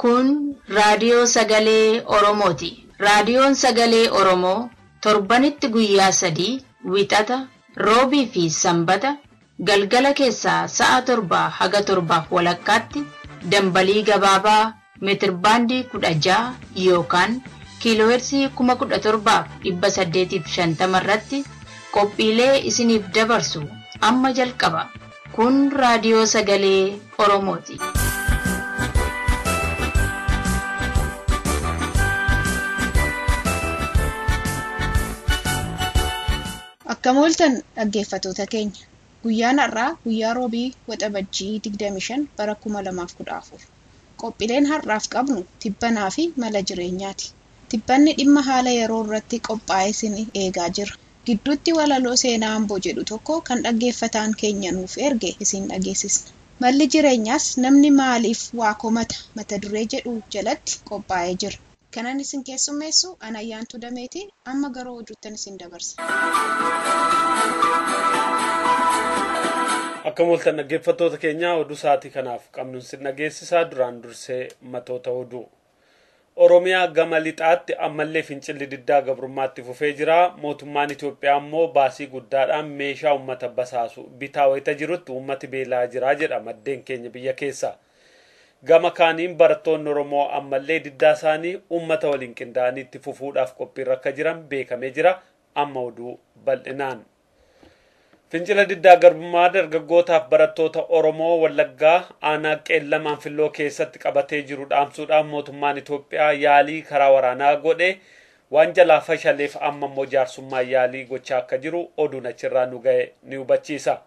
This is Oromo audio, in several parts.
Kun raadiyoo sagalee Oromooti. Raadiyoon sagalee Oromoo torbanitti guyyaa 3 wixata, roobii fi sanbata galgala keessaa sa'a 7 haga 7:30 dambalii gabaabaa meetirbaandii 16 yookaan kiiloohertzii 17,850 irratti qophiilee isiniif dabarsu amma jalqaba. Kun raadiyoo sagalee Oromooti. Akkam ooltan dhaggeeffattoota keenya. Guyyaan har'aa guyyaa roobii waxabajjii 25 bara 2014. Qophiileen har'aaf qabnu tibbanaa fi mala jireenyaati. Tibbanni dhimma haala yeroo irratti qophaa'e isin eegaa jira. Gidduutti walaloo seenaa Amboo jedhu tokko kan dhaggeeffataan keenya nuuf erge isin dhageessisna. Malli jireenyaas namni maaliif waa komata mata duree jedhu jalatti qophaa'ee jira. Kanan isin keessummeessu Anayyaantuu Dameetii amma gara oduuttan isin dabarsa. Akkam ooltan dhaggeeffattoota keenya oduu sa'aatii kanaaf qabnu isin dhageessisaa duraan dursee matoota oduu. Oromiyaa gama lixaatti ammallee fincilli diddaa gabrummaatti fufee jira. Mootummaan Itoophiyaa immoo baasii guddaadhaan meeshaa uummata basaasu bitaa wayita jirutti uummati beelaa jira jedha maddeen keenya biyya keessa. Gama kaaniin barattoonni Oromoo ammallee diddaa isaanii uummata waliin qindaa'anii itti fufuudhaaf qophiirra akka jiran beekamee jira. Amma oduu bal'inaan. Fincila diddaa garbummaa dargaggootaaf barattoota Oromoo Wallaggaa aanaa Qeellamaan Filloo keessatti qabatee jiru dhaamsuudhaan mootummaan Itoophiyaa yaalii karaa waraanaa godhe waan jalaa fashaleef amma immoo jaarsummaa yaalii gochaa akka jiru oduun achirraa nu ga'e ni hubachiisa.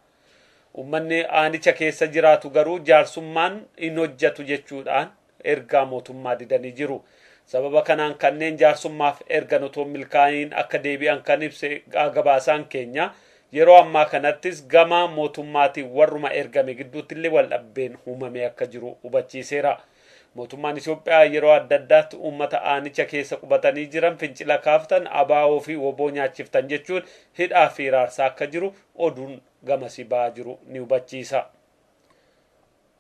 Uummanni aanicha keessa jiraatu garuu jaarsummaan hin hojjetu jechuudhaan ergaa mootummaa didanii jiru. Sababa kanaan kanneen jaarsummaaf ergan otoo milkaa'iin akka deebi'an kan ibse gabaasaan keenya yeroo ammaa kanattis gama mootummaatiin warruma ergame gidduutti illee wal dhabbeen uumamee akka jiru hubachiiseera. Mootummaan Itoophiyaa yeroo adda addaatti uummata aanicha keessa qubatanii jiran fincila kaaftan abaa'oo fi woboo nyaachiftan jechuun hidhaa fi raarsaa akka jiru oduun gamasii ba'aa jiru ni hubachiisa.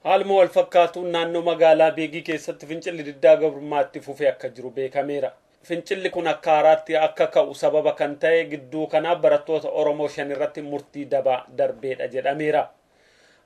Haaluma wal fakkaatuun naannoo magaalaa Beegii keessatti fincilli diddaa gabrummaatti fufee akka jiru beekameera. Fincilli kun akka haaraatti akka ka'u sababa kan ta'e gidduu kanaa barattoota Oromoo 5 irratti murtii dabaa darbeedha jedhameera.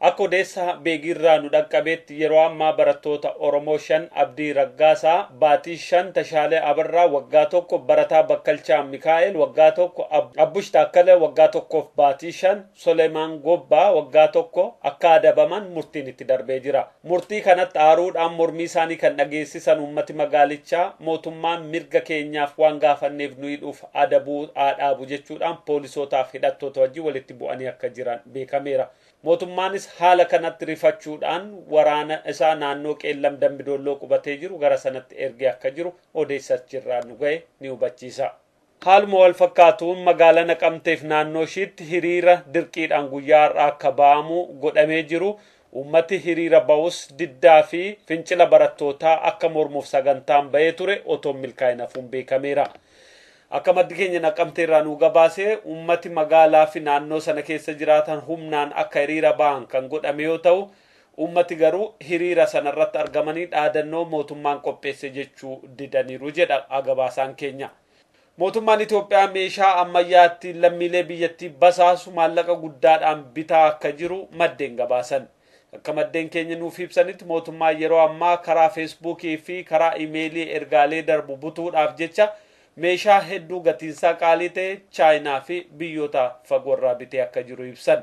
Akka odeessa Beegiirraa nu dhaqqabeetti yeroo ammaa barattoota Oromoo 5 Abdii Raggaasaa, Baatii 5 Tashaalee Abarraa waggaa 1, Barataa Bakkalchaa Mikaa'el waggaa 1, Abbush Taakkale waggaa 1 Baatii 5, Solemaan Gobbaa waggaa 1 akka adabaman murtiin itti darbee jira. Murtii kanatti aaruudhaan mormii isaanii kan dhageessisan uummati magaalichaa mootummaan mirga keenyaaf waan gaafanneef nu hidhuuf adabuu dhaabu jechuudhaan poolisootaaf hidhattoota wajjin walitti bu'anii akka jiran beekameera. Mootummaanis haala kanatti rifachuudhaan waraana isaa naannoo Qeellam Dambidolloo qubatee jiru gara sanatti ergee akka jiru odeessachirraa nu ga'e ni hubachiisa. Haaluma wal fakkaatuun magaalaa Naqamteef naannoo ishiitti hiriira dirqiidhaan guyyaa har'aa akka ba'amu godhamee jiru. Uummati hiriira ba'us diddaa fi fincila barattootaa akka mormuuf sagantaan ba'ee ture otoo milkaa'in hafuun beekameera. Akka maddi keenya Naqamteerraa nu gabaase uummati magaalaa fi naannoo sana keessa jiraatan humnaan akka hiriira ba'an kan godhame yoo ta'u uummati garuu hiriira sanarratti argamanii dhaadannoo mootummaan qopheesse jechuu didaniiru jedha gabaasaan keenya. Mootummaan Itoophiyaa meeshaa ammayyaatti lammiilee biyyattii basaasu maallaqa guddaadhaan bitaa akka jiru maddeen gabaasan. Akka maddeen keenya nuuf ibsanitti mootummaan yeroo ammaa karaa feesbuukii fi karaa imeelii ergaalee darbu butuudhaaf jecha meeshaa hedduu gatiinsaa qaalii ta'e Chaayinaa fi biyyoota fagoorraa bitee akka jiru ibsan.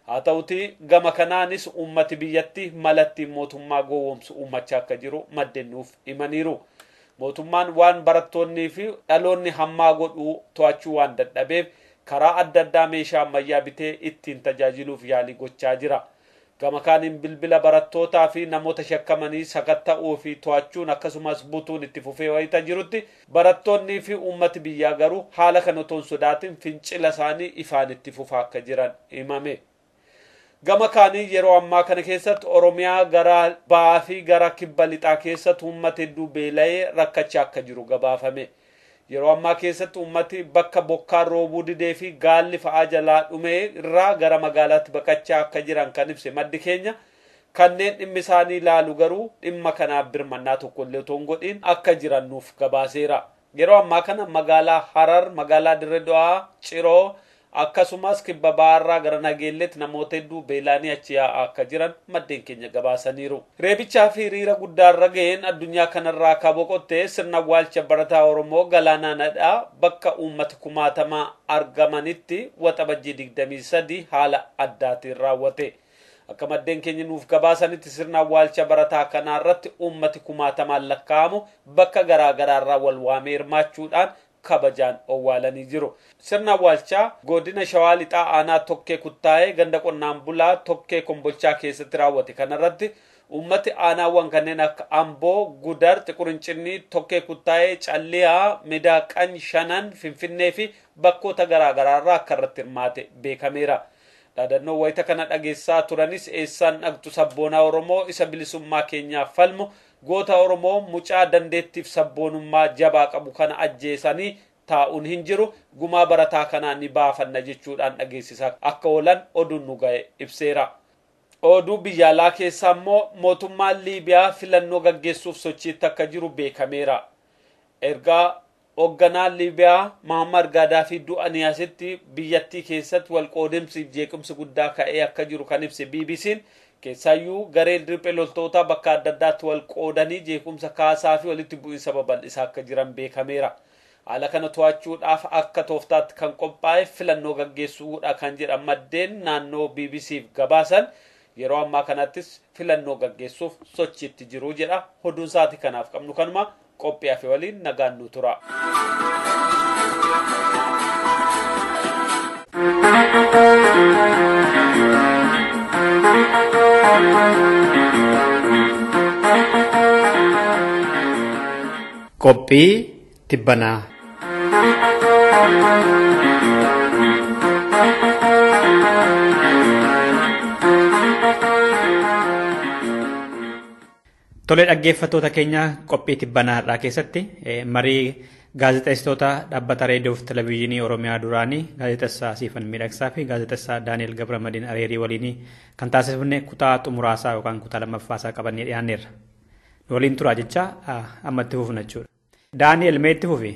Haa ta'uti gama kanaanis uummati biyyatti malatti mootummaa gowwoomsu uummachaa akka jiru maddeen nuuf himaniiru. Mootummaan waan barattoonnii fi dhaloonni hammaa godhuu to'achuu waan dadhabeef karaa adda addaa meeshaa ammayyaa bitee ittiin tajaajiluuf yaalii gochaa jira. Gama kaaniin bilbila barattootaa fi namoota shakkamanii sakatta'uu fi to'achuun akkasumas butuun itti fufee wayita jirutti barattoonnii fi uummati biyyaa garuu haala kana otoo hin sodaatin fincila isaanii ifaan itti fufaa akka jiran himame. Gama kaaniin yeroo ammaa kana keessatti Oromiyaa gara ba'aa fi gara kibba lixaa keessatti uummata hedduu beela'ee rakkachaa akka jiru gabaafame. Yeroo ammaa keessatti uummati bakka bokkaan roobuu didee fi gaalli fa'aa jalaa dhume irraa gara magaalaatti baqachaa akka jiran kan ibse maddi keenya Kanneen dhimmi isaanii ilaalu garuu dhimma kanaaf birmannaa tokkollee otoo hin godhin akka jiran nuuf gabaaseera. Yeroo ammaa kana magaalaa Harar, magaalaa Dirree Dawaa, Ciroo akkasumas kibba bahaarraa gara Nageelleetti namoota hedduu beelaanii achi yaa'aa akka jiran maddeen keenya gabaasaniiru. Reebichaa fi hiriira guddaarra ga'een addunyaa kanarraa akka boqotte sirna awwaalcha barataa Oromoo Galaanaa Nadhaa bakka uummata kumaatamaa argamanitti Waxabajjii 23 haala addaatiin raawwate. Akka maddeen keenya nuuf gabaasanitti sirna awwaalcha barataa kanaarratti uummati kumaatamaan lakkaa'amu bakka garaa garaarraa wal waamee hirmaachuudhaan kabajaan owwaalanii jiru. Sirna awwaalchaa godina Shawaa Lixaa aanaa Tokkee Kuttaayee ganda qonnaan bulaa Tokkee Kombolchaa keessatti raawwate kanarratti uummati aanaawwan kanneen akka Amboo, Gudar, Xiqurincinni, Tokkee Kuttaayee, Calliyaa, Midaaqany, Shanan, Finfinnee fi bakkoota garaa garaarraa akka irratti hirmaate beekameera. Dhaadannoo wayita kana dhageessaa turanis eessaan dhaqxu sabboonaa Oromoo isa bilisummaa keenyaaf falmu goota Oromoo mucaa dandeettiif sabboonummaa jabaa qabu kana ajjeesanii taa'uun hin jiru gumaa barataa kanaa ni baafanna jechuudhaan dhageessisaa akka oolan oduun nu ga'e ibseera. Oduu biyya alaa keessaa immoo mootummaan Liibiyaa filannoo gaggeessuuf sochiitti akka jiru beekameera. Ergaa hoogganaan Liibiyaa Muhammad Gaadaafii du'anii asitti biyyattii keessatti walqoodinsi jeequmsi guddaa ka'ee akka jiru kan ibse BBC'n keessaayyuu gareen riphee loltootaa bakka adda addaatti wal qoodanii jeequmsa kaasaa fi walitti bu'iinsa babal'isaa akka jiran beekameera. Haala kana to'achuudhaaf akka tooftaatti kan qophaa'e filannoo gaggeessuudha kan jedhan maddeen naannoo BBC'f gabaasan yeroo ammaa kanattis filannoo gaggeessuuf sochiitti jiru jedha. Oduun sa'aatii kanaaf qabnu kanuma qophii hafe waliin nagaan nu tura. Qophii tibbanaa. Tolee dhaggeeffattoota keenya qophii tibbanaa har'aa keessatti marii gaazexeessitoota dhaabbata reediyoo fi televezyiinii Oromiyaa duraanii gaazexeessaa Siifan Miidhagsaa fi gaazexeessaa Daani'el Gabramadiin Areerii waliin kan taasifne kutaa xumuraasaa yookaan kutaa lammaffaasaa qabannee dhiyaanneerra. Nu waliin turaa jecha amma itti fufna jechuudha. Daani'el mee itti fufi?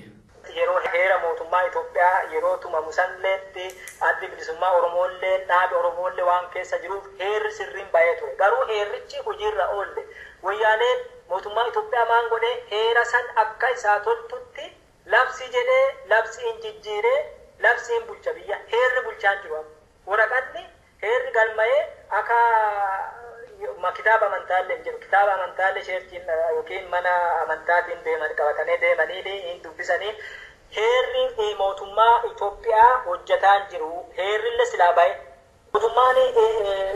Yeroo heera mootummaa Itoophiyaa yeroo tumamu sanilleetti addi bilisummaa Oromoollee dhaabi Oromoollee waan keessa jiruuf heerri sirriin ba'ee ture. Garuu heerrichi hojiirra oolle. Wayyaaneen mootummaa Itoophiyaa maan godhee heera san akka isaa toltutti labsi jedhee labsiin jijjiiree labsiin bulcha biyya heerri bulchaan jiru. Waraqanni heerri galma'ee akka kitaaba amantaallee hin jiru. Kitaaba amantaallee sheertiin yookiin mana amantaatiin deeman qabatanii deemanii hin dubbisanii heerri mootummaa Itoophiyaa hojjetaan jiru. Heerrillee silaa ba'e. Mootummaan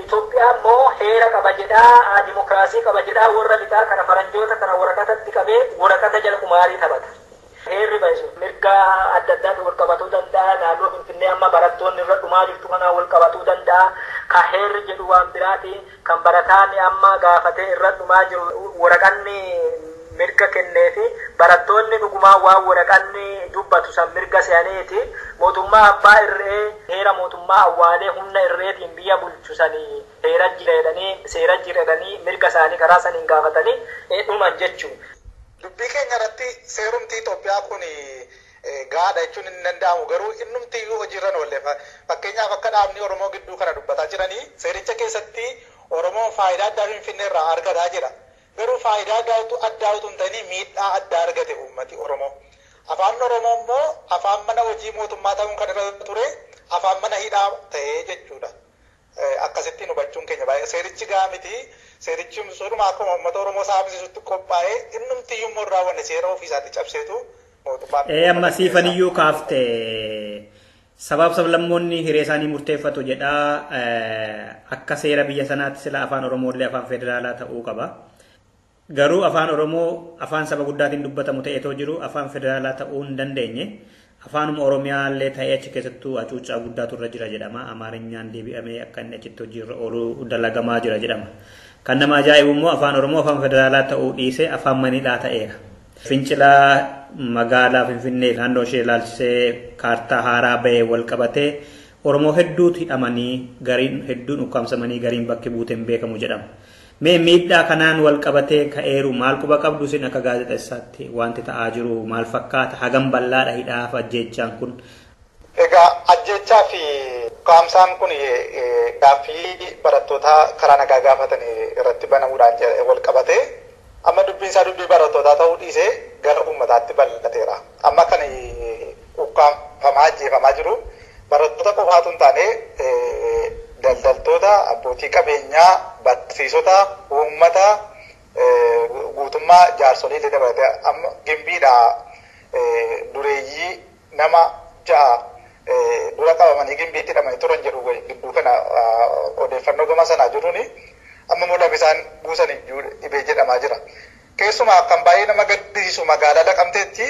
Itoophiyaa immoo heera qaba jedhaa, dimokiraasii qaba jedhaa warra lixaa kana faranjoota kana waraqatatti qabee waraqata jala kumaarii taphata. Heerri ba'e sun mirga adda addaatu wal qabatuu danda'a. Naannoo Finfinnee amma barattoonni irra dhumaa jirtu kanaan wal qabatuu danda'a. Ka heerri jedhu waan biraati. Kan barataan amma gaafatee irra dhumaa jiru waraqanni mirga kenneefi barattoonni dhugumaa waan waraqanni dubbatu san mirga se'aniiti. Mootummaa abbaa irree heera mootummaa awwaalee humna irreetiin biyya bulchu sanii heera jira jedhanii seera jira jedhanii mirga isaanii karaa saniin gaafatanii dhuman jechuudha. Dubbii keenya irratti seerumti Itoophiyaa kun gaadha jechuun hin danda'amu garuu innumti iyyuu hojiirra oolle. Fakkeenyaaf akka dhaabni Oromoo gidduu kana dubbataa jiranii seericha keessatti Oromoon faayidaa addaa Finfinnee irraa argataa jira. Garuu faayidaa addaa utuu hin ta'in miidhaa addaa argate uummati Oromoo. Afaan Oromoo immoo afaan mana hojii mootummaa ta'uun kan irra ture afaan mana hidhaa ta'ee jechuudha. Akkasittiin hubachuun keenya baay'ee seerichi gahaa miti. Seerichi sunuma akkuma uummata Oromoo saamsisutti qophaa'ee innumti iyyuu immoo raawwanne seera ofiisaatti cabseetu mootummaa. Amma siifaniyyuu kaafte sabaaf sablammoonni hiree isaanii murteeffatu jedhaa akka seera biyya sanaatti sila afaan Oromoo illee afaan federaalaa ta'uu qaba. Garuu afaan Oromoo afaan saba guddaatiin dubbatamu ta'eetoo jiru afaan federaalaa ta'uu hin dandeenye. Afaanuma Oromiyaa illee ta'ee achi keessattuu hacuuccaa guddaatu irra jira jedhama. Amaarinyaan deebi'amee akka inni achitti hojiirra oolu dalagamaa jira jedhama. Kan nama ajaa'ibu immoo afaan Oromoo afaan federaalaa ta'uu dhiisee afaan maniidhaa ta'eera. Fincilaa magaalaa Finfinnee naannoo ishee ilaalchisee kaartaa haaraa bahee wal qabatee Oromoo hedduutu hidhamanii gariin hedduun ukkaamsamanii gariin bakki buuteen beekamu jedhama. Mee miidhaa kanaan wal qabatee ka'eeru maal quba qabdu isin akka gaazexeessaatti wanti ta'aa jiru maal fakkaata hagam bal'aadha hidhaaf ajjeechaan kun? Egaa ajjeechaa fi qaamsaan kun gaaffii barattootaa karaa nagaa gaafatan irratti banamuudhaan wal qabatee amma dubbiin isaa dubbii barattootaa ta'uu dhiisee gara uummataatti bal'ateera. Amma kan ukkaamfamaa ajjeefamaa jiru barattoota qofaatu hin taane daldaltoota, abbootii qabeenyaa, barsiisota, uummata guutummaa jaarsolii illee dabalatee amma gimbiidha dureeyyii nama 6 dura qabamanii gimbiitti hidhamanii turan jedhu gidduu kana odeeffannoo gama sanaa jiruuni amma immoo lafa isaan buusan iyyuu dhibee jedhamaa jira. Keessumaa kan baay'ee nama gaddisiisu magaalaa Naqamteetti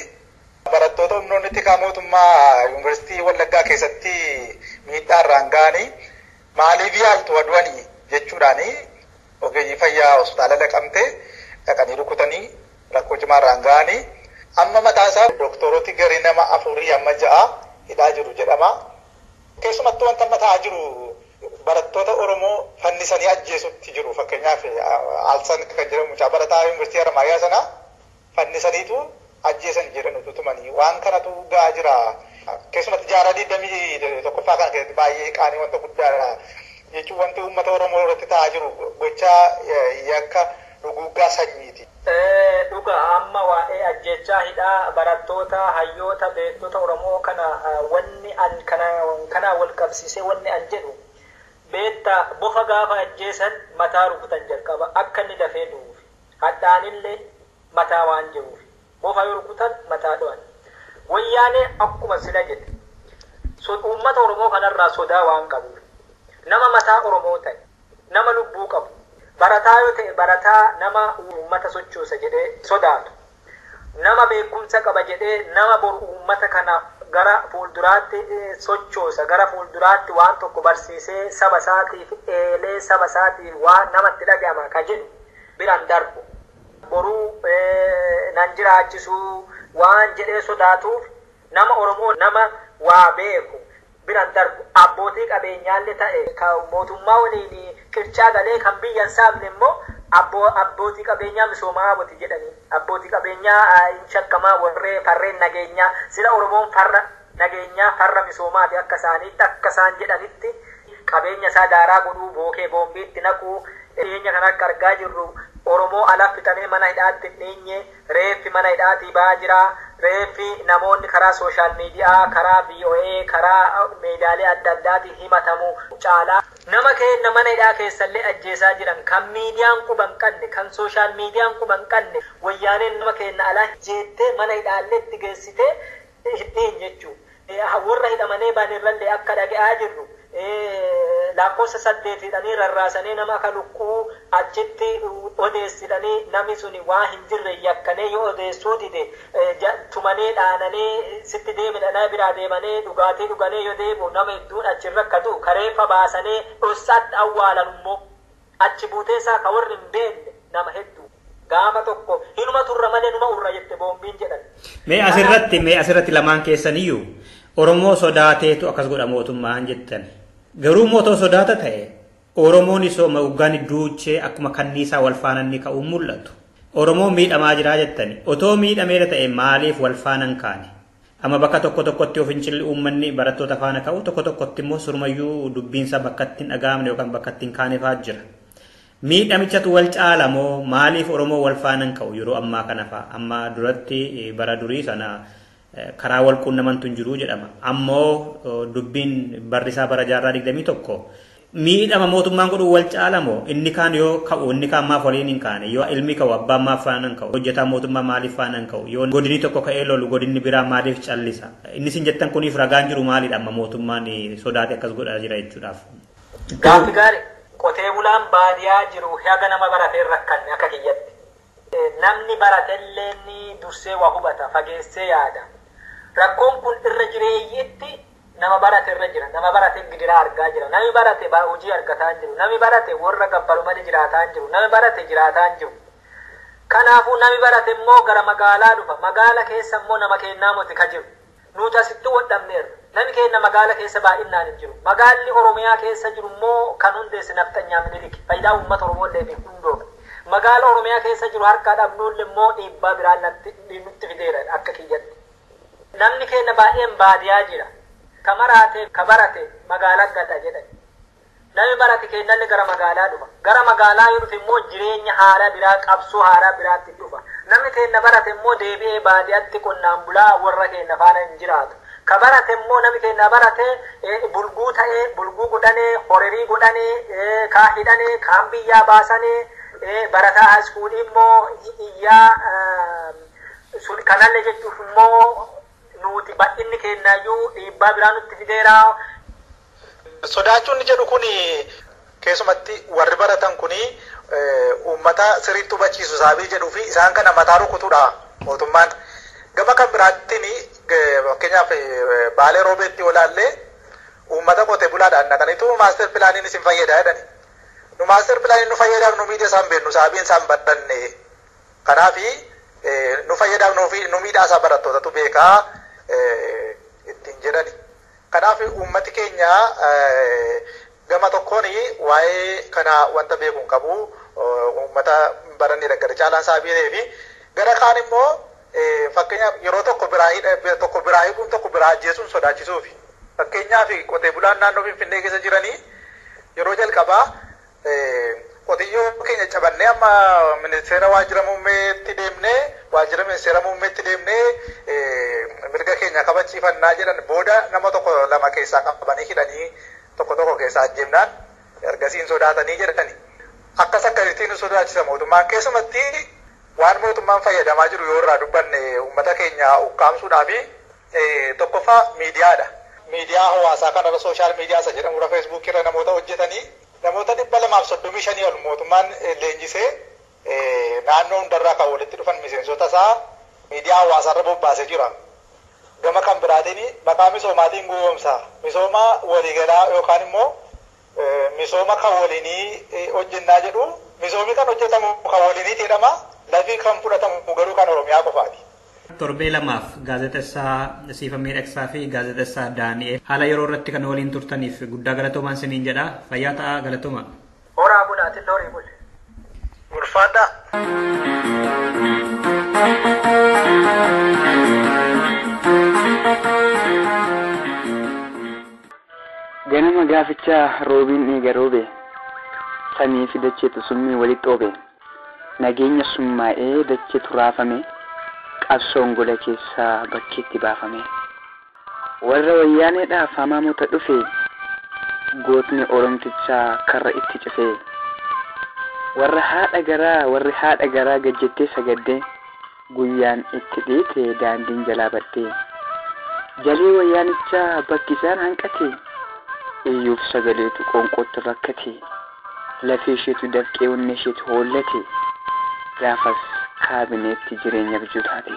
barattoota humnoonni tikaa mootummaa yuunivarsiitii Wallaggaa keessatti miidhaa irraan ga'anii maaliif yaaltu adu'anii jechuudhaani ogeeyyii fayyaa hospitaala Naqamtee dhaqanii rukutanii rakkoo cimaa irraan ga'anii amma mataa isaa doktorooti garii nama 4 amma 6 hidhaa jiru jedhama. Keessumattuu wanta amma ta'aa jiru barattoota Oromoo fannisanii ajjeesutti jiru. Fakkeenyaaf Alsan kan jedhamu mucaa barataa yuunivarsiitii Haramaayyaa sana fannisaniitu ajjeesan jedhan utuu tumanii waan kanatu ga'aa jira. Keessumatti jaarraa 21ffaa kana keessatti baay'ee qaanii wanta guddaadha. Jechuun wanti uummata Oromoo irratti ta'aa jiru gochaa yakka duguuggaa sanyiiti. Dhuga amma waa'ee ajjeechaa hidhaa barattoota, hayyoota, beektota Oromoo kana wanni an kana wal qabsiisee wanni an jedhu beekta bofa gaafa ajjeesan mataa rukutan jalqaba akka inni dafee du'uuf hadhaanillee mataa waan jiruuf bofa yoo rukutan mataa du'an. Wayyaanee akkuma sila jedhe uummata Oromoo kanarraa sodaa waan qabuuf nama mataa Oromoo ta'e nama lubbuu qabu barataa yoo ta'e barataa nama uummata sochoosa jedhee sodaatu nama beekumsa qaba jedhee nama boru uummata kana gara fuulduraatti sochoosa gara fuulduraatti waan tokko barsiisee saba isaatiif eelee saba isaatiif waan namatti dhaga'ama ka jedhu biraan darbu boruu nan jiraachisuu waan jedhee sodaatuuf nama Oromoo nama waa beeku biraan darbu abbootii qabeenyaallee ta'e ka mootummaa waliin qircaa galee kan biyya hin saamne immoo abbootii qabeenyaa misoomaa aboti jedhanii abbootii qabeenyaa hin shakkamaa warree farreen nageenyaa sila Oromoon farra nageenyaa farra misoomaati akka isaaniitti akka isaan jedhanitti qabeenya isaa daaraa godhuu bookee boombiitti naquu dhiyeenya kana akka argaa jirru Oromoo ala fixamee mana hidhaatti hin dheenye reeffi mana hidhaatii ba'aa jira reeffi namoonni karaa sooshaal miidiyaa karaa VOA karaa miidiyaalee adda addaatiin himatamu caalaa nama keenya mana hidhaa keessallee ajjeesaa jiran kan miidiyaan quba hin qabne kan sooshaal miidiyaan quba hin qabne wayyaaneen nama keenya ala jeettee mana hidhaallee itti geessitee hin dheenye jechuudha. Warra hidhamanii ba'an irrallee akka dhaga'aa jirru lakkoofsa 8 hidhanii rarraasanii nama akka lukkuu achitti odeessidhanii namni suni waa hin jirre yakkanee yoo odeessuu dide tumanii dhaananii sitti deemidhanii biraa deemanii dhugaatii dhuganii yoo deemu nama hedduun achirra akka du'u kareeffa baasanii dhossaatti awwaalan immoo achi buuteessaa ka warri hin beekne nama hedduu gaafa tokko hinuma turra malee numa urra jette boombiin jedhan. Mee asirratti lamaan keessaniyyuu Oromoo sodaateetu akkas godha mootummaan jettan. Garuu mootoo sodaata ta'e Oromoon isoo hoggaan duuchee akkuma kanniisaa wal faana inni ka'uun mul'atu. Oromoon miidhamaa jiraa jettani. Otoo miidhameera ta'e maaliif wal faana hin kaane? Amma bakka tokko tokkotti of fincilli uummanni barattoota faana ka'u tokko tokkotti immoo surmayyuu dubbiinsa bakka itti hin dhaga'amne yookaan bakka itti hin kaane fa'aa jira. Miidhamichatu wal caala moo maaliif Oromoo wal faana hin ka'u yeroo ammaa kana fa'a? Amma duratti bara durii sana karaa wal quunnamantu hin jiru jedhama. Ammoo dubbiin barrisaa bara jaarraa 21 miidhama mootummaan godhu wal caala moo inni kaan yoo ka'u inni kaan maaf waliin hin kaane yoo ilmi ka'u abbaan maaf faana hin ka'u hojjetaan mootummaa maaliif faana hin ka'u yoo godinni tokko ka'ee lolu godinni biraa maaliif callisa inni sin jettan kuniif ragaan jiru maalidha amma mootummaan sodaate akkas godhaa jira jechuudhaaf. Gaaffii gaarii qotee bulaan baadiyaa jiru haga nama baratee rakkanne akka kiyyatti. Namni baratellee ni dursee waa hubata fageessee yaada. Rakkoon kun irra jireeyyiitti nama barate irra jira. Nama barate gidiraa argaa jira. Namni barate hojii argataa jiru. Namni barate warra gabbaru malee jiraataa jiru. Namni barate jiraataa jiru. Kanaafuu namni barate immoo gara magaalaa dhufa. Magaala keessa immoo nama kennaa moti ka jiru. Nuti asitti waldhabneerra. Namni keenya magaala keessa baay'inaan hin jiru. Magaalli Oromiyaa keessa jiru immoo kan hundeesse nafxanyaa Minilik. Faayidaa uummata Oromoo illee hundoofne. Magaala Oromiyaa keessa jiru harkaa dhabnuun immoo dhiibbaa biraan nutti fideera akka kiyyatti. Namni keenya baay'een baadiyaa jira. Ka maraate ka barate magaalaa gata jedhan. Namni barate keenyallee gara magaalaa dhufa. Gara magaalaa yoo dhufe immoo jireenya haaraa biraa qabsoo haaraa biraatti dhufa. Namni keenya barate immoo deebi'ee baadiyaatti qonnaan bulaa warra keenya faana hin jiraatu. Ka barate immoo namni keenya barate bulguu ta'ee bulguu godhanee horii godhanee kaa hidhanee kaan biyyaa baasanee barataa haayiskuulii immoo iyyaa kanallee jechuuf immoo nuti bal'inni keenyayyuu dhiibbaa biraa nutti fideera. Sodaachuun jedhu kun keessumatti warri baratan kun uummata sirriitti hubachiisu saabii jedhuu fi isaan kana mataa rukutuudha mootummaan. Gama kan biraattiin fakkeenyaaf Baalee Roobeetti olaallee uummata qotee bulaadhaan dhaqaniitu maaster pilaaniin isin fayyada jedhani. Nu maaster pilaaniin nu fayyadaaf nu miidha isaan beeknu saabiin isaan baddanne. Kanaafi nu fayyadaaf nu miidhaa isaa barattootatu beekaa ittiin jedhani. Kanaaf uummati keenya gama tokkoon waa'ee kana wanta beeku hin qabu uummata baranneedha gara caalaan isaa beekee fi gara kaan immoo fakkeenyaaf yeroo tokko biraa hidhuun tokko biraa ajjeesuun sodaachisuufi. Fakkeenyaaf qotee bulaan naannoo Finfinnee keessa jiranii yeroo jalqabaa qotiyyoo keenya cabannee amma ministeera waajjira muummeetti deemnee waajjira ministeera muummeetti deemnee mirga keenya kabachiifannaa jedhan booda nama tokko lama keessaa qabanii hidhanii tokko tokko keessaa ajjeemnaan ergasiin sodaatanii jedhani. Akkas akkasittiin nu sodaachisa mootummaan keessumatti waan mootummaan fayyadamaa jiru yoo irraa dubbanne uummata keenya ukkaamsuudhaa fi tokkoffaa miidiyaadha. Miidiyaa hawaasaa kanarra sooshaal miidiyaa isa jedhamudha feesbuukii irra namoota hojjetanii namoota 235 ol mootummaan leenjisee naannoo hundarraa kan walitti dhufan miseensota isaa miidiyaa hawaasaarra bobbaasee jira. Gama kan biraatiin maqaa misoomaatiin gowwoomsa. Misooma waliigalaa yookaan immoo misooma kan waliinii hojjennaa jedhu misoomni kan hojjetamu kan waliiniiti jedhama. Lafi kan fudhatamu garuu kan Oromiyaa qofaati. Torbee lamaaf gaazexessaa Siifan Miidhagsaa fi gaazexessaa Daani'el haala yeroo irratti kan waliin turtaniif guddaa galatoomaan isiniin jedha. Fayyaa ta'aa galatooma. Horaa bulaatiin horii bule. Ulfaadhaa. Ganama gaafichaa roobiin dhiiga roobe samii fi dacheetu summii walitti xoobe nageenya summaa'ee dacheetu raafame qabsoon gola keessaa bakkeetti baafame. Warra wayyaaneedhaaf hamaamota dhufe gootni oromtichaa karra itti cufe. Warra haadha garaa gajjettee sagaddee guyyaan itti dhiite daandiin jalaa baddee. Jalee wayyaanichaa bakki isaan hanqate iyyuuf sagaleetu qoonqootti rakkate lafee isheetu dafqee onnee isheetu hoollate gaafas kaabineetti jireenya abjuu taate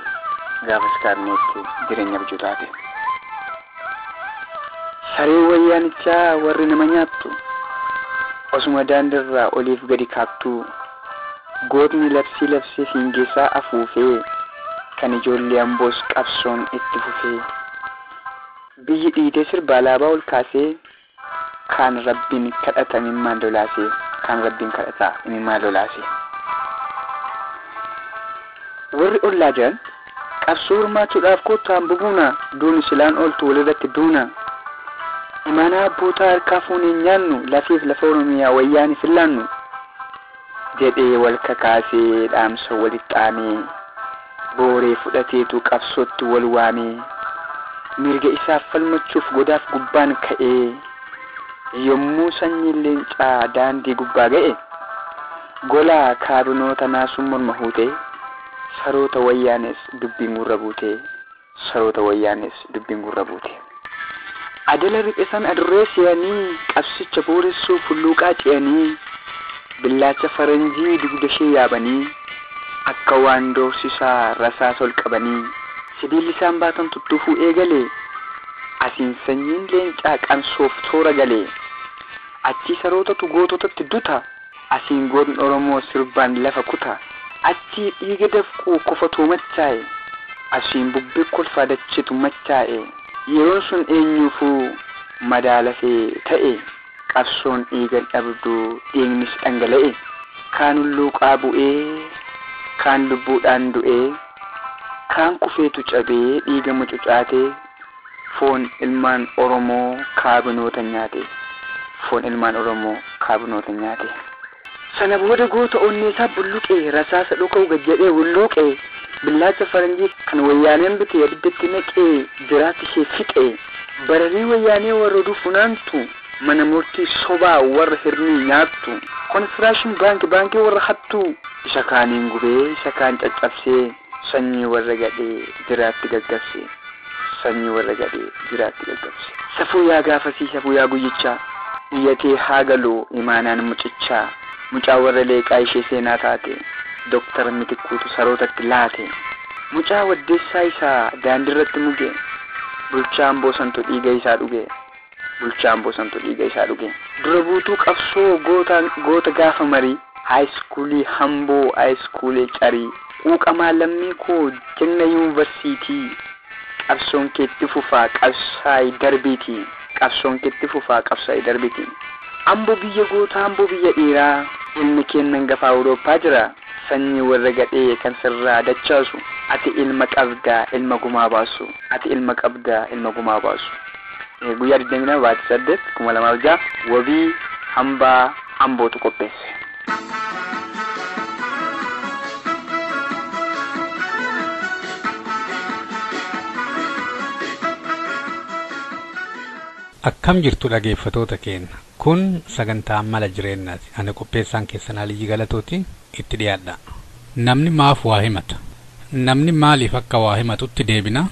gaafas kaabineetti jireenya abjuu taate. Saree wayyaanichaa warri nama nyaattu osuma daandirraa oliif gadi kaattu gootni labsii labsee fiingeessaa afuufee kan ijoollee amboos qabsoon itti fufee biyyi dhiitee sirba alaabaa ol kaasee kan rabbiin kadhata imimmaan lolaase kan rabbiin kadhata imimmaan lolaase. Warri ollaa jiran qabsoo hirmaachuudhaaf kottaan bubuuna duuni silaan ooltu walirratti duuna. Imaanaa abbootaa harkaa fuunee nyaannu lafeef lafa Oromiyaa wayyaan fillaannu jedhee wal kakaasee dhaamsa walitti dhaamee booree fudhateetu qabsootti wal waamee mirga isaaf falmachuuf godaaf gubbaan ka'ee yommuu sanyiin leencaa daandii gubbaa ga'e gola kaabinoota naasuun morma huutee saroota wayyaanes dubbiin gurra buute saroota wayyaanes dubbiin gurra buute. Adala riqisan adurree se'anii qabsicha booressuu fulluuqaa ce'anii billaacha faranjii dugda ishee yaabanii akka waan doorsisaa rasaas ol qabanii sibiilli isaan baatan tuttuufuu eegale asiin sanyiin leencaa qansoof toora gale achii sarootatu goototatti duta asiin gootni Oromoo sirbaan lafa kuta achii dhiiga dafquu kofatu machaa'e asiin bubbee kolfaa dachetu machaa'e. Yeroon sun eenyuufuu madaalafee ta'e qabsoon dhiigan dhabduu dhiignis dhangala'e. Kaan hulluuqaa bu'ee kaan lubbuudhaan du'ee kaan kufeetu cabee dhiiga mucucaatee foon ilmaan Oromoo kaabinoota nyaate. Foon ilmaan Oromoo kaabinoota nyaate. Sana booda goota onneesaa bulluqee rasaasa dhuka'u gad jedhee hulluuqee billaacha faranjii kan wayyaaneen bite abiddatti naqee jiraatti ishee fixee bararii wayyaanee warra oduu funaantu mana murtii sobaa warra hirnii nyaattu konfiraashin baankii baankii warra hattu isa kaaniin gubee isa kaan caccabsee sanyii warra gadhee jiraatti gaggabsee sanyii warra gadhee jiraatti gaggabsee. Safuu yaa gaafasii safuu yaa guyyichaa iyyatee haa galu imaanaan mucichaa mucaa warra leeqaa ishee seenaa taate Dooktar Mitikkuutu sarootatti laate mucaa waddeessaa isaa daandiirratti muge bulchaan boosantu dhiiga isaa dhuge bulchaan boosantu dhiiga isaa dhuge dura buutuu qabsoo goota gaafa marii haayiskuulii hamboo haayiskuulii carii quuqamaa lammii koo jenna yuunivarsiitii qabsoon keetti fufaa qabsaa'ii darbiitii qabsoon keetti fufaa qabsaa'ii darbiitii Amboo biyya gootaa amboo biyya dhiiraa ilmi kennan gafaa Awurooppaa jira sanyii warra gadhee kan sirraa dachaasu ati ilma qabdaa ilma gumaa baasu ati ilma qabdaa ilma gumaa baasu. Guyyaa 22 baatii 8 2006 wabii hambaa ambootu qopheesse. Akkam jirtu dhaggeeffattoota keenya. Kun sagantaa mala jireenyaati. Ani qopheessaan keessan Aliyyi Galatooti itti dhiyaadha. Namni maaf waa himata? Namni maaliif akka waa himatutti deebina?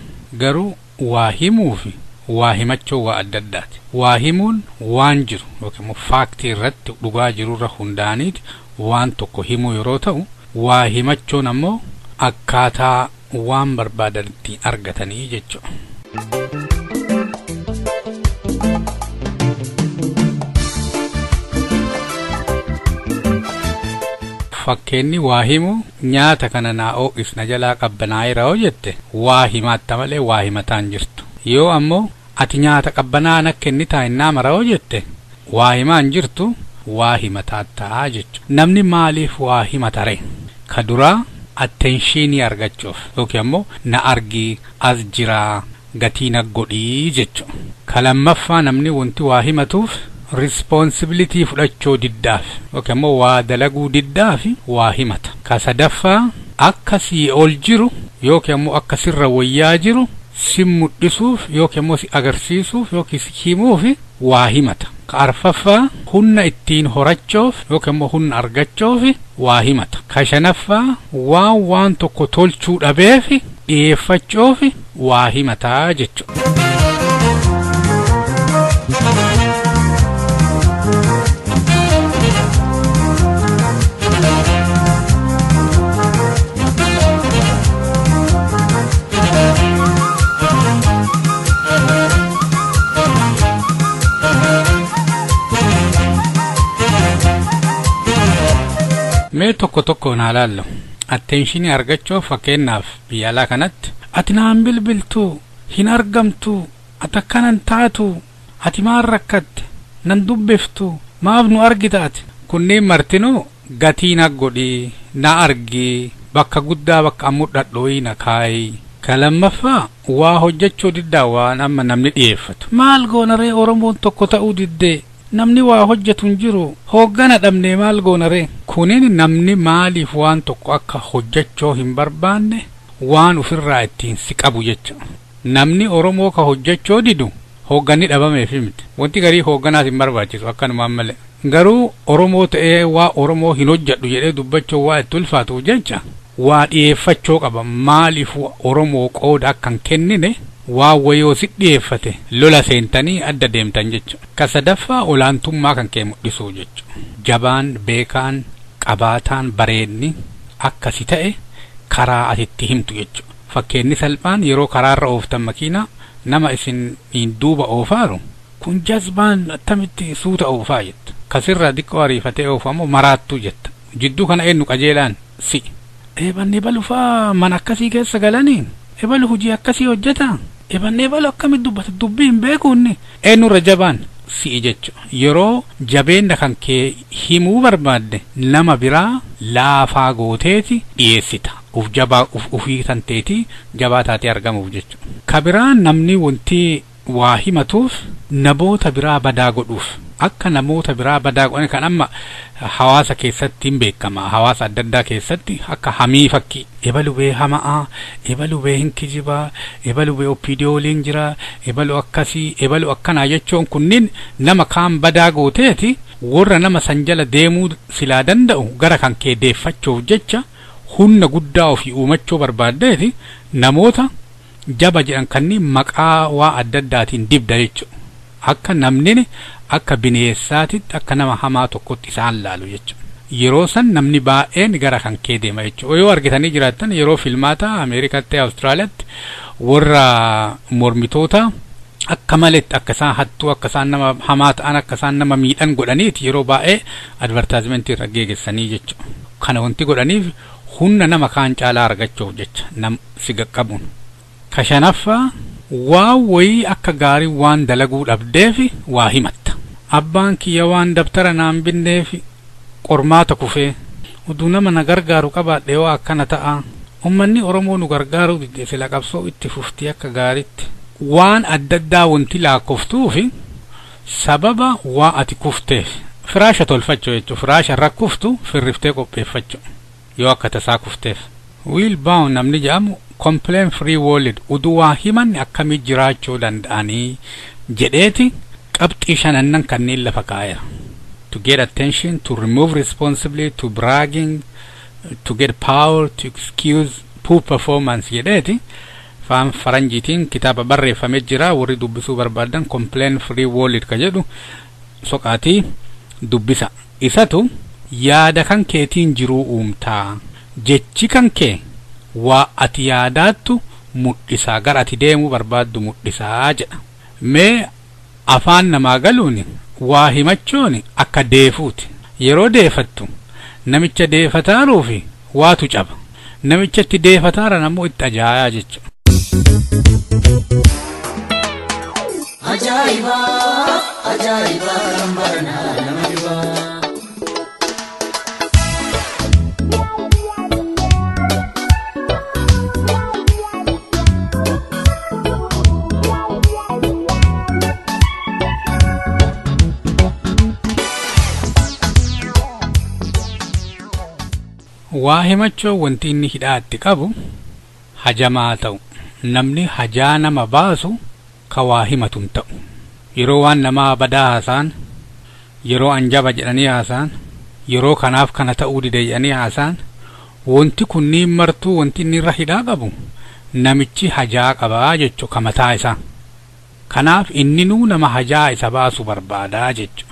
Garuu waa himuu fi waa himachuu waa adda addaati. Waa himuun waan jiru yookiin immoo faaktii irratti dhugaa jirurra hundaa'aniiti waan tokko himuu yeroo ta'u, waa himachuun ammoo akkaataa waan barbaadan ittiin argatanii jechuudha. Fakkeenyi waa himu nyaata kana naa oo'isna jalaa qabbanaa'eera yoo jette waa himaatta malee waa himataan jirtu. Yoo ammoo ati nyaata qabbanaa na kennitaa innaa mara yoo jette waa himaan jirtu waa himataattaa jechuudha. Namni maaliif waa himata ree? Ka duraa attenshinii argachuuf yookiin ammoo na argii as jiraa gatii na godhii jechuudha. Ka lammaffaa namni wanti waa himatuuf responsibility fudhachuu diddaaf yookiin ammoo waa dalaguu diddaaf waa himata. Ka sadaffaa akka sii ol jiru yookiin ammoo akka sirra wayyaa jiru si mul'isuuf yookiin ammoo si agarsiisuuf yookiin si himuuf waa himata. Ka arfaffaa humna ittiin horachuuf yookiin ammoo humna argachuuf waa himata. Ka shanaffaa waan tokko tolchuu dhabeef dhiyeeffachuuf waa himataa jechuudha. Mee tokko tokkoon haa laallu. Attenshinii argachuuf fakkeenyaaf biyya alaa kanatti ati naan bilbiltu, hin argamtu, ati akkanan taatu, ati maal rakkatte, nan dubbiftu, maaf nu argita ati. Kunneen martinuu gatii na godhi, na argi, bakka guddaa bakka ammoo na kaayi. Ka lammaffaa waa hojjechuu diddaa waan amma namni dhiyeeffatu. Maal goona ree Oromoon tokko ta'uu diddee? Namni waa hojjetu hin jiru hooggana dhabnee maal goona ree? Kunin namni maaliif waan tokko akka hojjechuu hin barbaanne waan ofirraa ittiin si qabu jecha. Namni Oromoo ka hojjechuu didu hoogganni dhabameef miti. Wanti garii hoogganaas hin barbaachisu akkanumaan malee. Garuu Oromoo ta'ee waa Oromoo hin hojjedhu jedhee dubbachuu waa itti ulfaatu jecha waa dhiyeeffachuu qaba. Maaliif Oromoo qooda akka hin kennine waa wayoo si dhiyeeffate lola seentanii adda deemtan jechuudha. Ka sadaffaa olaantummaa kan kee mul'isuu jechuudha. Jabaan, beekaan, qabaataan, bareenni akkasi ta'e karaa ati itti himtu jechuudha. Fakkeenyi salphaan yeroo karaarra ooftan makiinaa nama isin duuba oofaaru kun jazbaan attamitti suuta oofaa jetta. Kasirraa xiqqoo ariifatee oofamu maraattuu jetta. Jidduu kana eenyu qajeelaan si. Eebanni balufaa mana akkasii keessa galanii ebalu hojii akkasii hojjeta. Ebannee baluu akkamitti dubbata dubbii hin beeku inni. Eenyurra jabaan si'i jechuudha. Yeroo jabeenya kan kee himuu barbaadde nama biraa laafaa gooteeti dhiyeessita. Uf jabaa ufii tanteeti jabaa taatee argamuuf jechuudha. Ka biraa namni wanti waa himatuuf namoota biraa badaa godhuuf. Akka namoota biraa badaa godhan kan amma hawaasa keessatti hin beekama. Hawaasa adda addaa keessatti akka hamii fakkii. Ebalu bee hama'aa, ebalu bee hin kijibaa, ebalu bee oppiidiyooliin jira, ebalu akkasii, ebalu akkanaa jechuun kunniin nama kaan badaa gooteeti warra nama san jala deemuu silaa danda'u gara kan kee deeffachuuf jecha humna guddaa ofii uumachuu barbaaddeeti namoota jaba jedhan kanneen maqaa waa adda addaatiin dibda jechuudha. Akka namni akka bineessaatitti akka nama hamaa tokkotti isaan laalu jechuudha. Yeroo san namni baay'een gara kan kee deema jechuudha. Yoo argitanii jiraattan yeroo filmaata Ameerikaatti Awustiraaliyaatti warra mormitoota akka maletti akka isaan hattuu akka isaan nama hamaa ta'an akka isaan nama miidhan godhaniiti yeroo baay'ee advertaazimentii irra geegessanii jechuudha. Kana wanti godhaniif humna nama kaan caalaa argachuuf jecha nam si qaqqabuun. Ka shanaffaa waa wayii akka gaarii waan dalaguu dhabdeef waa himatta. Abbaan kiyya waan dabtara naan binneef qormaata kufee utuu nama na gargaaru qabaadhe yoo akkana ta'a. Uummanni Oromoo nu gargaaruu dide sila qabsoo itti fuftii akka gaariitti. Waan adda addaa wanti lakkooftuufi sababa waa ati kufteef firaasha tolfachuu jechuudha. Firaasha irra kuftu firriftee qopheeffachuu yoo akka tasaa kufteef. Will Bowen namni jedhamu complain free world uduu waa himanni akkamii jiraachuu danda'anii jedheeti qabxii shanannan kanneen lafa kaa'eera. To get attention, to remove responsibility, to bragging, to get power, to excuse poor performance jedheeti. Afaan faranjiitiin kitaaba barreeffamee jira warri dubbisuu barbaadan complain free world ka jedhu soqaatii dubbisa. Isatu yaada kan keetiin jiruu uumtaa. Jechi kan kee waa ati yaadaattu mul'isaa gara ati deemuu barbaaddu mul'isaa jedha. Mee afaan namaa galuun waa himachuun akka deefuuti. Yeroo deefattu namicha deefataaruufi waatu caba. Namicha itti deefataaran ammoo itti ajaayaa jechuudha. Ajaa'iba! Ajaa'iba! Kan baranaa nama dhibaa. Waa himachuu wanti inni hidhaatti qabu hajamaa ta'u. Namni hajaa nama baasu ka waa himatu hin ta'u. Yeroo waan namaa badaa haasa'an, yeroo anjaba jedhanii haasa'an, yeroo kanaaf kana ta'uu dide jedhanii haasa'an, wanti kunniin martuu wanti inni irra hidhaa qabu namichi hajaa qabaa jechuu ka mataa isaa. Kanaaf inni nuu nama hajaa isa baasu barbaadaa jechuudha.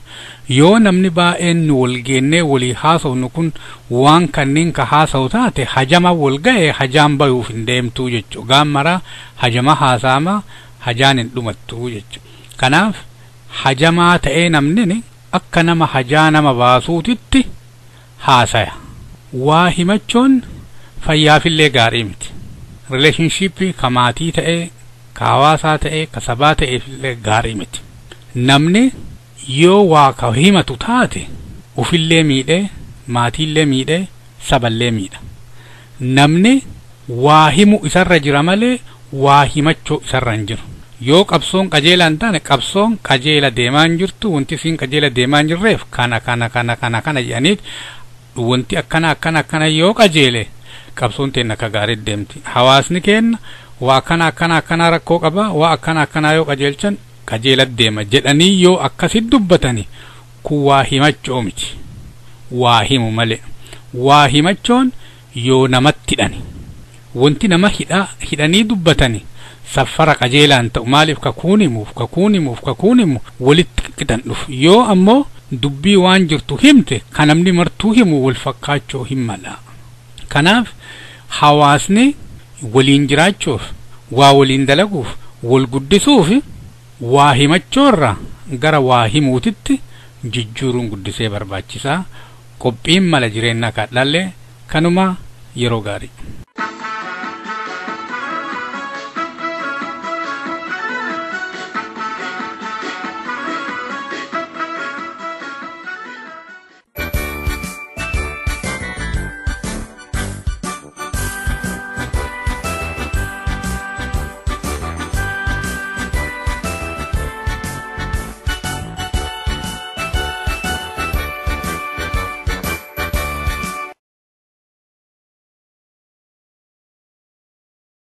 Yoo namni baay'een nu wal geennee walii haasofnu kun waan kanneen ka haasa'u taate hajama wal ga'e hajaan bayuuf hin deemtuu jechuudha. Gaammaraa hajama haasa'ama hajaan hin dhumattuu jechuudha. Kanaaf hajamaa ta'ee namni akka nama hajaa nama baasuutitti haasaya. Waa himachuun fayyaafillee gaarii miti. Rileeshinshiippii ka maatii ta'ee, ka hawaasaa ta'ee, ka sabaa ta'eefillee gaarii miti. Namni yoo waa ka himatu taate ufillee miidhee, maatiillee miidhee, saballee miidha. Namni waa himu isarra jira malee waa himachuu isarra hin jiru. Yoo qabsoon qajeelaa hin taane qabsoon qajeela deemaa hin jirtu wanti isiin qajeela deemaa hin jirreef kana kana kana kana kana jedhaniit wanti akkana akkana akkana yoo qajeele qabsoon teenna akka gaariitti deemti. Hawaasni keenna waa akkana akkana akkana rakkoo qaba waa akkana akkanaa yoo qajeelchan qajeela deema jedhanii yoo akkasitti dubbatani kun waa himachuu miti. Waa himu malee. Waa himachuun yoo namatti hidhani. Wanti nama hidhanii dubbatani saffara qajeelaan ta'u maaliif kakuun himuuf kakuun himuuf kakuun himu walitti qixan dhufu. Yoo ammoo dubbii waan jirtu himte kan namni martuu himu wal fakkaachuu hin mala. Kanaaf hawaasni waliin jiraachuuf waa waliin dalaguuf wal guddisuuf waa himachuurra gara waa himuutitti jijjiiruun guddisee barbaachisaa. Qophiin mala jireenyaa kaadhaallee kanuma yeroo gaarii.